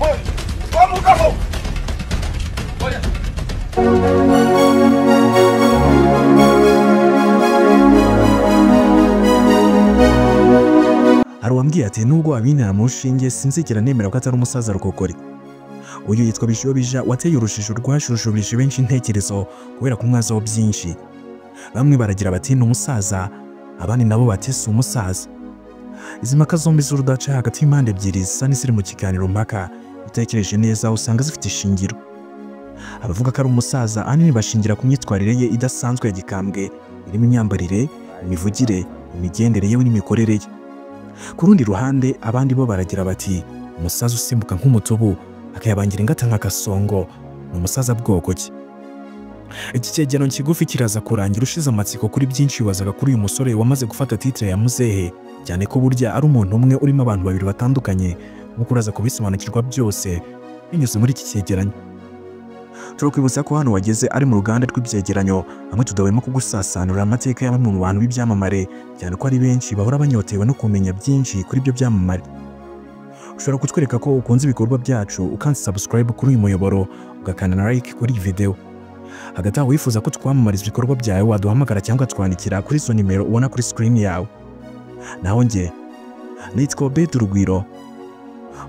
Wa mugabo. Oya. Hari uwambwiye ati nubwo wabintera mu nshinge sinzigera nemera ko atari umusaza Rukokori. Uyu yitwa Bijiyobija wateye urujijo rwashushubije benshi intekerezo kubera kumwazaho byinshi. Bamwe baragira bati ni umusaza, abandi nabo bati si umusaza. Izi mpaka zombi z'urudaca hagati y'impande ebyiri zisa n'iziri mu kiganiro mpaka, utekereje neza usanga zifite ishingiro. Abavuga ko ari umusaza ahanini bashingira ku myitwarire ye idasanzwe ya gikambwe, irimo imyambarire, imivugire, imigendere yewe n'imikorere ye. Ku rundi ruhande abandi bo baragira bati umusaza usimbuka nk'umutubu akayabangira ingata nka kasongo ni umusaza bwoko ki? Iki cyegeranyo kigufi kiraza kurangira ushize amatsiko kuri byinshi wibazaga kuri uyu musore wamaze gufata titre ya muzehe, cyane ko burya ari umuntu umwe urimo abantu babiri batandukanye, nk'uko uraza kubisobanukirwa byose binyuze muri iki cyegeranyo. Turakwibutsa ko hano wageze ari mu ruganda rw'ibyegeranyo, hamwe tudahwema kugusasanura amateka ya bamwe mu bantu b'ibyamamare, cyane ko ari benshi bahora banyotewe no kumenya byinshi kuri ibyo byamamare. Ushobora kutwereka ko ukunze ibikorwa byacu ukanze subscribe kuri uyu muyoboro, ugakanda na like kuri iyi video. Hagati aho wifuza ko twamamariza ibikorwa byawe waduhamagara cyangwa twandikira kuri izo nimero ubona kuri screen yawe. Naho njye nitwa Obed Rugwiro,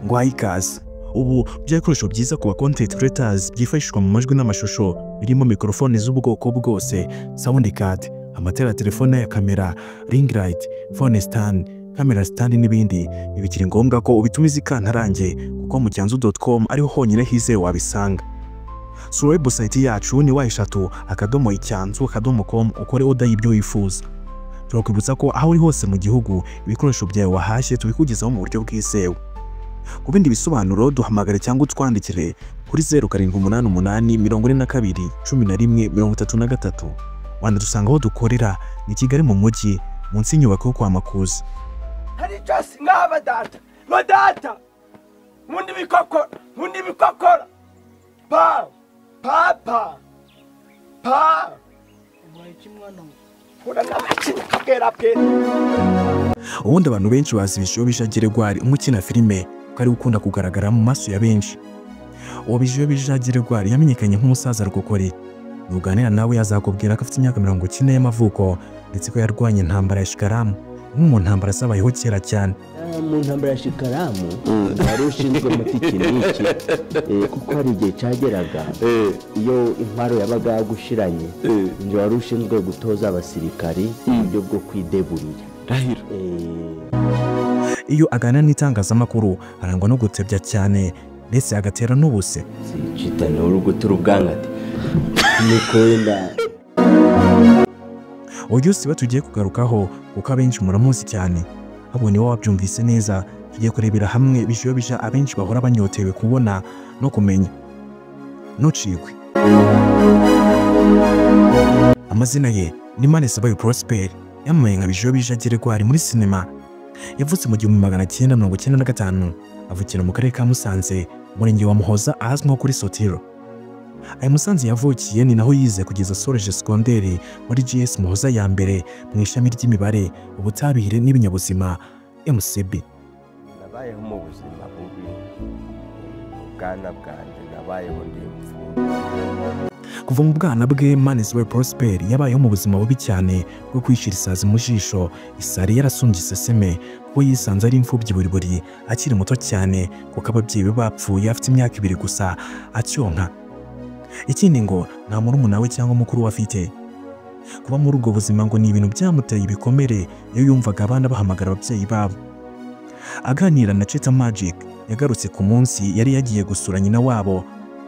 ngwaye ikaze. Ubu by'ibikoresho byiza ku ba content creators byifashishwa mu majwi n'amashusho birimo mikorofone z'ubwoko bwose, sound card, amatara ya telefone ya kamera, ring light, phone stand, camera stand n'ibindi. Ntibikiri ngombwa ko ubitumiza ikantarange kuko mu cyanzu.com ariho honyine hizewe wabisanga. Sura website yacu ni w3.icyanzu.com ukore order y'ibyo wifuza. Turakwibutsa ko aho uri hose mu gihugu ibikoresho byawe wahashye tubikugezaho mu buryo bwizewe. Ku bindi bisobanuro duhamagare cyangwa utwandikire kuri 0788 42 11 33. Wanadusanga aho dukorera ni Kigali mu mujyi munsi y'inyubako yo kwa Makuza. Hari just ngaba data. Ngo data. Mundi bikokora, mundi bikokora. Pa pa pa. Pa. Ubundi abantu benshi bazi Bijiyobija Geregwari umukina filime ko ari ukunda kugaragara mu maso ya benshi. Uwo Bijiyobija Geregwari yamenyekanye nk'umusaza Rukokori. Nuganira nawe yazakubwira ko afite imyaka 90 y'amavuko ndetse ko yarwanye intambara ya Shikaramu, imwe mu ntambara zabayeho kera cyane. Mu ntambara ya Shikaramu wari ushinzwe umutekiniki, kuko hari igihe cyageraga iyo intwaro yabaga yagushiranye, njye wari ushinzwe gutoza abasirikari uburyo bwo kwideburira. Iyo aganira n'itangazamakuru arangwa no gutebya cyane ndetse agatera n'ubuse. Citane uri gutura ubwangati niko wenda. Uyu si we tugiye kugarukaho kuko abenshi muramuzi cyane. Ahubwo niwe wabyumvise neza, tugiye kurebera hamwe Bijiyobija abenshi bahora banyotewe kubona no kumenya. Ntucikwe. Amazina ye ni Manizabayo Prosper, yamamaye nka Bijiyobija Geregwari muri sinema. Yavutse mu 1995, avukira mu karere ka Musanze, umurenge wa Muhoza ahazwi nko kuri Sotiro. Aya Musanze yavukiye ni naho yize kugeza asoreje segonderi muri GS Muhoza ya mbere mu ishami ry'imibare, ubutabire n'ibinyabuzima MCB. Nabayeho mu buzima bubi, mu bwana bwanjye nabayeho ndi imfubyi. Kuva mu bwana bwe Manizabayo Prosper yabayeho mu buzima bubi cyane bwo kwishira isazi mu jisho, isari yarasumbye iseseme kuko yisanze ari imfubyi buri buri akiri muto cyane kuko ababyeyi be bapfuye afite imyaka 2 gusa acyonka. Ikindi ngo nta murumuna we cyangwa mukuru we afite. Kuba muri ubwo buzima ngo ni ibintu byamuteye ibikomere iyo yumvaga abana bahamagara ababyeyi babo. Aganira na Chita Magic yagarutse ku munsi yari yagiye gusura nyina wabo,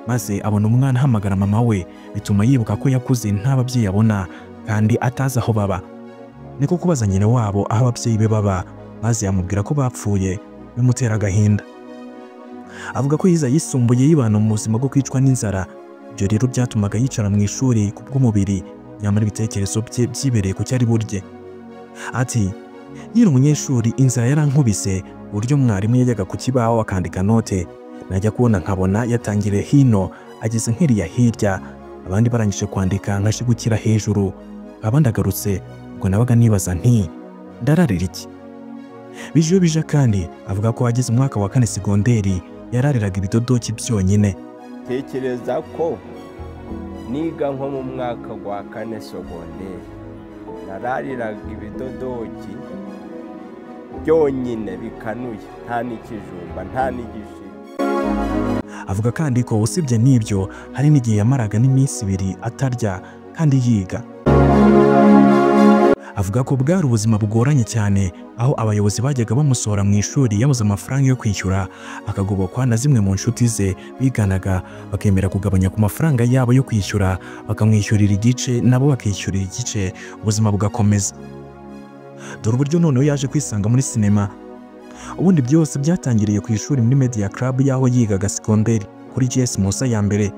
maze abona umwana ahamagara mama we, bituma yibuka ko yakuze nta babyeyi abona kandi atazi aho baba. Niko kubaza nyina wabo aho ababyeyi be baba, maze amubwira ko bapfuye, bimutera agahinda. Avuga ko yize yisumbuye yibana mu buzima bwo kwicwa n'inzara. Ibyo rero byatumaga yicara mu ishuri ku bw'umubiri, nyamara ibitekerezo bye byibereye ku cyari burye. Ati nkiri umunyeshuri inzara yarankubise, uburyo mwarimu yajyaga ku kibaho akandika note, najya kubona nkabona yatangiriye hino ageze nkiriya hirya, abandi barangije kwandika nkashigukira hejuru, abandi agarutse, ubwo nabaga nibaza nti ndararira iki? Bijiyobija kandi avuga ko ageze umwaka wa 4 segonderi yarariraga ibidodoki byonyine. Tekereza ko niga nko mu mwaka wa 4 sogonderi narariraga ibidodoki byonyine bikanuye, nta n'ikijumba nta n'igishimbo. Avuga kandi ko usibye n'ibyo hari n'igihe yamaraga n'iminsi 2 atarya kandi yiga. Avuga ko bwari ubuzima bugoranye cyane, aho abayobozi bajyaga bamusohora mu ishuri yabuze amafaranga yo kwishyura, akagobokwa na zimwe mu nshuti ze biganaga bakemera kugabanya ku mafaranga yabo yo kwishyura, bakamwishyurira igice nabo bakishyurira igice, ubuzima bugakomeza. Dore uburyo noneho yaje kwisanga muri sinema. Ubundi byose byatangiriye ku ishuri muri Media Club y'aho yigaga sekonderi kuri GS Musa ya mbere.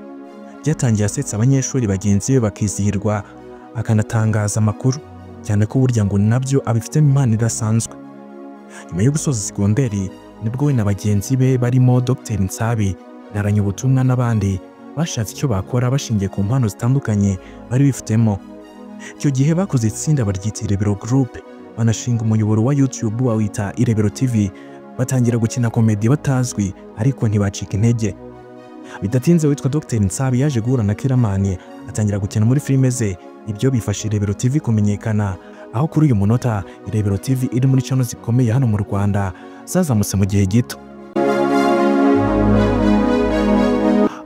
Byatangiye asetsa abanyeshuri bagenzi be bakizihirwa, akanatangaza amakuru, cyane ko burya ngo nabyo abifitemo impano idasanzwe. Nyuma yo gusoza sekonderi nibwo we na bagenzi be barimo Dr Nsabi, Naranyubutumwa n'abandi bashatse icyo bakora bashingiye ku mpano zitandukanye bari bifitemo. Icyo gihe bakoze itsinda baryita Irebero Group, banashinga umuyoboro wa YouTube bawita Irebero TV, batangira gukina komedi batazwi ariko ntibacika intege. Bidatinze witwa Dr Nsabi yaje guhura na Kiramani atangira gukina muri filime ze, ibyo bifasha Irebero TV kumenyekana, aho kuri uyu munota Irebero TV iri muri channel zikomeye hano mu Rwanda zazamutse mu gihe gito.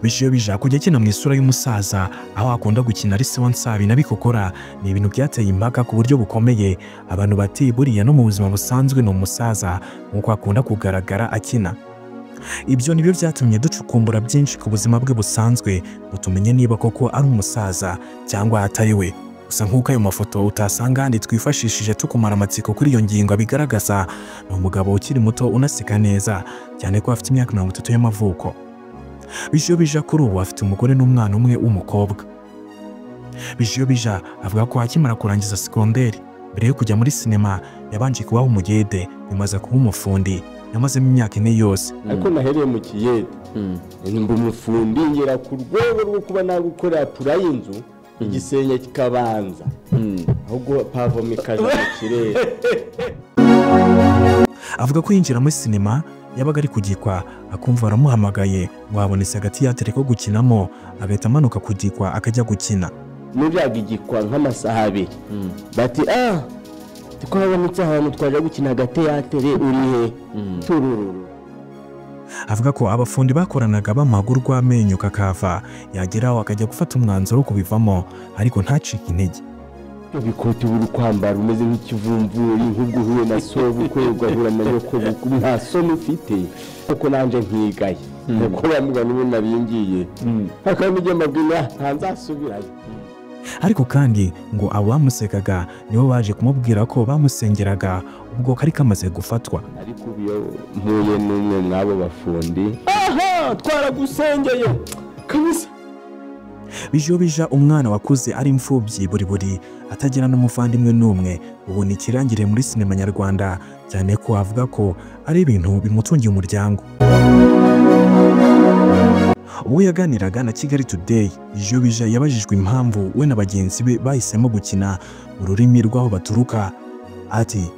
Bijiyobija kujya akina mu isura y'umusaza aho akunda gukina ari se wa Nsabi na Bikokora ni ibintu byateye impaka ku buryo bukomeye. Abantu bati buriya no mu buzima busanzwe ni umusaza nk'uko akunda kugaragara akina. Ibyo nibyo byatumye ducukumbura byinshi ku buzima bwe busanzwe ngo tumenye niba koko ari umusaza cyangwa atari we. Gusa nk'uko ayo mafoto utasanga ahandi twifashishije tukumara amatsiko kuri iyo ngingo abigaragaza, ni umugabo ukiri muto unaseka neza cyane ko afite imyaka 30 y'amavuko. Bijiyobija kuri ubu afite umugore n'umwana umwe w'umukobwa. Bijiyobija avuga ko akimara kurangiza sekonderi mbere yo kujya muri sinema yabanje kubaho umugede, bimaze kuba umufundi, yamazemo imyaka 4 yose. Ariko nahereye mu kiyede mba umufundi ngera ku rwego rwo kuba nagukorera pura y'inzu igisenge kikabanza ahubwo pavome ikaja mu kirere. Avuga ko yinjira muri sinema yabaga ari kugikwa akumva aramuhamagaye ngo habonetse agatiyatere ko gukinamo, agahita amanuka kugikwa akajya gukina. Nuryaga igikwa nk'amasaha 2 bati twabonetse ahantu twaje gukina agateyatere uri he turururu. Avuga ko abafundi bakoranaga bamaguru rw'amenyo kakava, yageraho akajya gufata umwanzuro wo kubivamo ariko ntacike intege. Bikoti buri kwambara umeze nk'ikivumvuri, nk'ubwo uhuye na sobukwe ugahura na nyokobukwe nta soni ufite, kuko nanje nkigaye kuko bamuga n'ubu naringiye akamujya mabwira ntanzasubirayo. Ariko kandi ngo abo bamusekaga nibo baje kumubwira ko bamusengeraga ubwo kari kamaze gufatwa. Ariko iyo mpuye n'umwe mwabo bafundi, aha twaragusengeye kabisa. Bijiyobija umwana wakuze ari imfubyi buri buri atagira n'umuvandimwe n'umwe, ubu ni ikirangire muri sinema nyarwanda, cyane ko avuga ko ari ibintu bimutungiye umuryango. Ubwo yaganiraga na Kigali Today, Bijiyobija yabajijwe impamvu we na bagenzi be bahisemo gukina mu rurimi rw'aho baturuka. Ati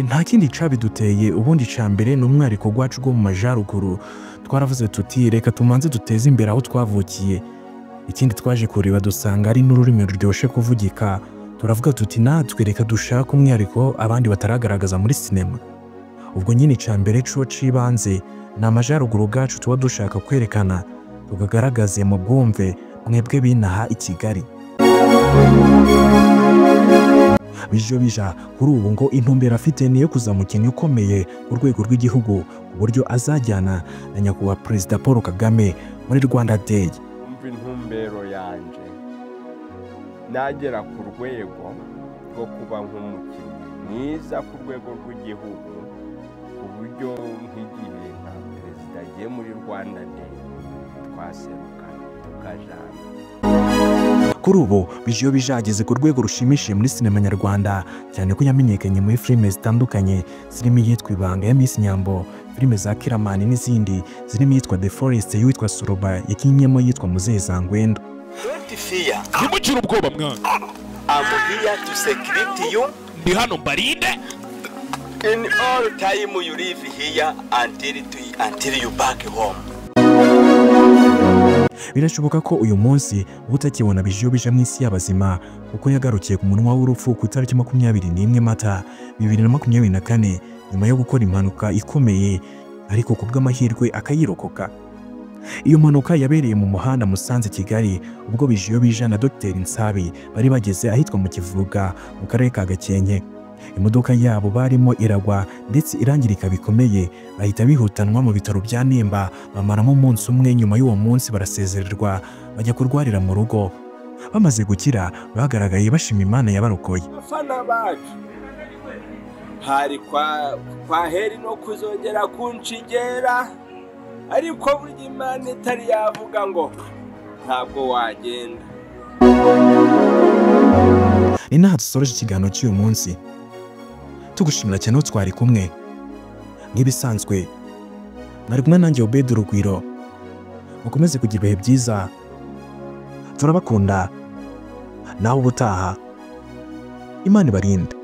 nta kindi cabiduteye, ubundi ca mbere ni umwariko gwacu rwo mu majaruguru. Twaravuze tuti reka tumanze duteze imbere aho twavukiye. Ikindi twaje kureba dusanga ari n'ururimi ruryoshe kuvugika, turavuga tuti natwe reka dushake umwihariko abandi bataragaragaza muri sinema. Ubwo nyine ica mbere co cibanze ni amajaruguru gacu tuba dushaka kwerekana, tukagaragaze mu bwumve mwebwe binaha i Kigali. Bijiyobija kuri ubu ngo intumbero afite niyo kuzamukinnyi ukomeye ku rwego rw'igihugu, ku buryo azajyana na nyakubahwa Perezida Paul Kagame muri Rwanda Day. Intumbero yanje nagera ku rwego rwo kuba nk'umukinnyi mwiza ku rwego rw'igihugu, ku buryo nk'igihe nka perezida agiye muri Rwanda Day twaserukana tukajana. Kuri ubu Bijiyobija ageze ku rwego rushimishije muri sinema nyarwanda, cyane ko yamenyekanye muri filime zitandukanye zirimo iyitwa Ibanga ya Miss Nyambo, filime za Kiramani n'izindi zirimo iyitwa The Forest y'uwitwa Soroba yakinnyemo yitwa Muzehe Zangwendo. Ntimugire ubwoba mwana, I'm here to secrete you. Ndi hano mbarinde. In all time you live here until you back home. Birashoboka ko uyu munsi utakibona Bijiyobija mu isi y'abazima, kuko yagarukiye ku munwa w'urupfu ku itariki 21 Mata 2024 nyuma yo gukora impanuka ikomeye, ariko ku bw'amahirwe akayirokoka. Iyo mpanuka yabereye mu muhanda Musanze Kigali, ubwo Bijiyobija na Dr Nsabi bari bageze ahitwa mu Kivuga mu karere ka Gakenke. Imodoka yabo barimo iragwa ndetse irangirika bikomeye, bahita bihutanwa mu bitaro bya Nemba, bamaramo umunsi umwe. Nyuma y'uwo munsi barasezererwa bajya kurwarira mu rugo. Bamaze gukira bagaragaye bashima Imana yabarokoye. Abafana bacu hari kwa heri no kuzongera kunshigera, ariko burya Imana itari yavuga ngo ntabwo wagenda. Ni naha dusoreje ikiganiro cy'uyu munsi, tugushimira cyane twari kumwe. Nk'ibisanzwe mwari kumwe nanjye Obed Rugwiro. Mukomeze kugira ibihe byiza, turabakunda, nawe ubutaha Imana ibarinde.